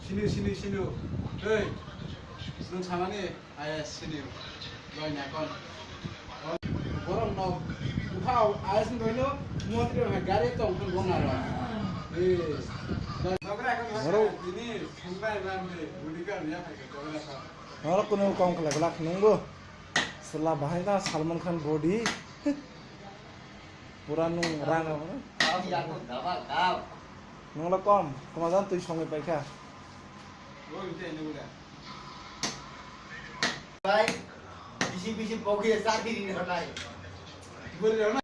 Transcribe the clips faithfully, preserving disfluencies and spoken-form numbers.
Sini, sini, sini. Hei, nwng samani I A S sini. Loi na kon. Borok no bukhao I A S ni boino montri rok hai gari tong khon bong aro. Hei. Borok. Ini sungbai ban de, budi ka ya hai ka. Oro kunu kong khlai glak nungbo. Sela bahai ta Salman Khan body. Pura nung rang. Nung la kom, koma jan twi songwi paikha. Bai, bisi bisi pokhe sari ni hotai. Bori rona.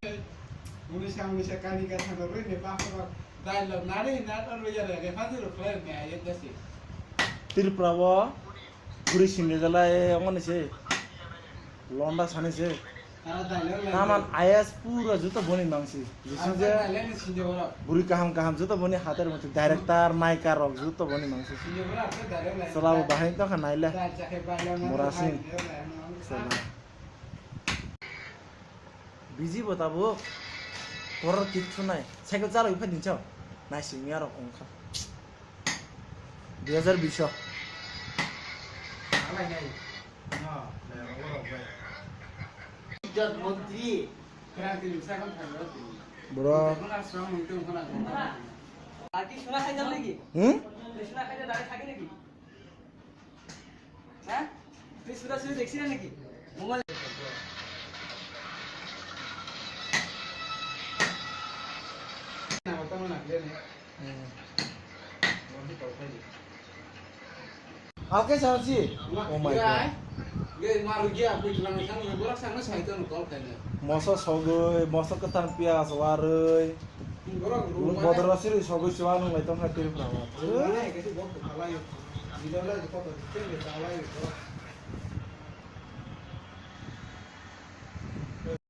Muni samuni se kani ka thang roi ne pa ko. Dai lo nari na to roi ya re, re fa ro khlai ne ayet dasi. Tripura o. Bwrwi sini jala e ongoni se. Londa sani se. Taman I A S pura juto boni mangsi. Jising je bwrwi kaham kaham juto boni hater mati director, naika rok juto boni mangsi. Sala bo bahai to kha naile. Mora sing. Sala. Busy bo tabuk. Koror kitsu nai. Cycle chalai phai din chao. Nai sing ya rok ongkha. Dui hajar bish o. Bro. Lagi suna khai jam lagi. Hmm? Suna khai jam lagi. Ha? Tuh sudah sudah deksi lagi. Mobile. Alke sahasi. Oh my God. Ge maru gia, aku tulang sang, borak sang, sai ton kol kene. Moso sogoi, moso ketang pias waroi. Borak rumah. Bodro siri sogoi siwa nung lai tong hai tiri prawa. Rumah, kasi bok kepala yuk. Di dalam itu kok, itu dia salah yuk.